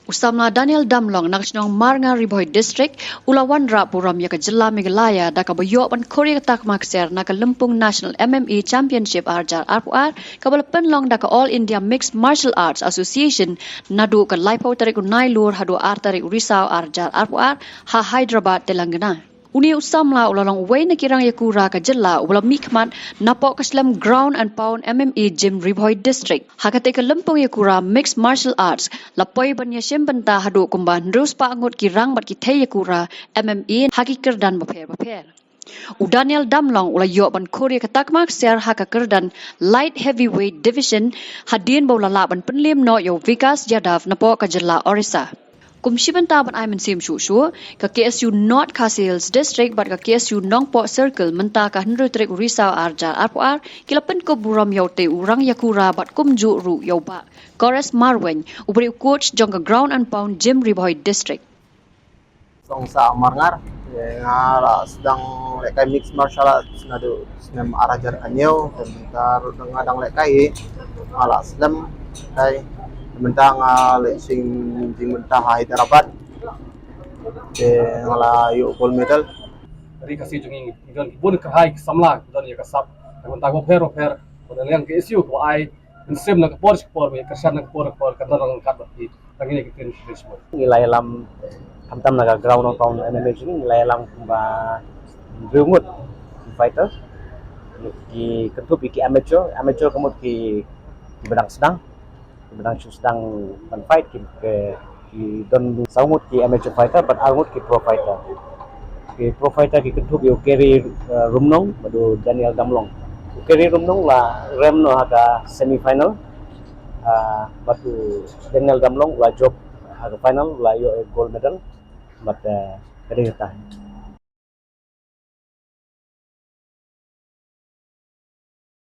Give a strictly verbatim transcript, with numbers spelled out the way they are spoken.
U samla Daniel Damlong na ka shnong Marngar, Ri Bhoi District, u la wanrah burom ïa ka jylla Meghalaya da kaba ïoh ban khur ïa ka takma ksiar na ka lympung National M M A Championship ar hajar arphew ar, kaba la pynlong da ka All India Mixed Martial Arts Association naduh ka laiphew tarik u Nailur haduh ar tarik u Risaw ar hajar arphew ar ha Hyderabad, Telangana. Une u samla u la long uwei na ki rang ïakura ka jylla u la mihkhmat napoh ka slem Ground and Pound M M A Gym, Ri Bhoi District. Ha katei ka lympung ïakura Mixed Martial Arts la poi ban ïashim bynta haduh kumba hynriew spah ngut ki rang bad ki thei ïakura M M A ha ki kyrdan bapher bapher. U Daniel Damlong u la ïoh ban khur ïa ka takma ksiar ha ka kyrdan Light Heavyweight Division hadien ba u la lah ban pynliem noh ïa u Vikas Yadav napoh ka jylla Orissa. Kum shi bynta ban ai mynsiem shuh shuh, ka K S U North Khasi Hills District bad ka K S U Nongpoh Circle mynta ka hynriew tarik u Risaw ar hajar arphew ar ki la pynkup burom ïa utei u rang ïakura bad kumjuh ruh ïa u Bah Kores Marwein, u briew coach jong ka Ground and Pound Gym, Ri Bhoi District. Song sa Marngar, nga la sdang lehkai mixed martial arts naduh snem ar hajar khathynñiew, te mynta ruh nga dang lehkai hi, nga la slem, te mynta nga leh sing jingmynta ha Hyderabad, te nga la ïoh gold medal. Ri Khasi jong ngi don ki bun ka hai ki samla don ïa ka sap, te mynta ka bapher bapher, ka liang K S U ka ai mynsiem na ka por sha ka por, ba ïa kyrshan na ka por sha ka por, kan don ryngkat bad ki. Tang ine ki tin ki shmut. Ngi la ïalam khamtam na ka Ground and Pound M M A jong ngi, ngi la ïalam kumba hynriew ngut ki fighter. Ki kynthup ïa ki amateur, amateur ka mut ki, kiba dang sdang, kiba dang shu sdang ban fight, ki, ki, ki don saw ngut ki amateur fighter bad ar ngut ki pro fighter. Ki pro fighter ki kynthup ïa u Kerry, uh, Rumnong bad u Daniel Damlong. U Kerry Rumnong la rem noh ha ka semi final. Uh, bad u Daniel Damlong la jop ha ka final, la ïoh gold medal. Bad, uh, ka dei kata.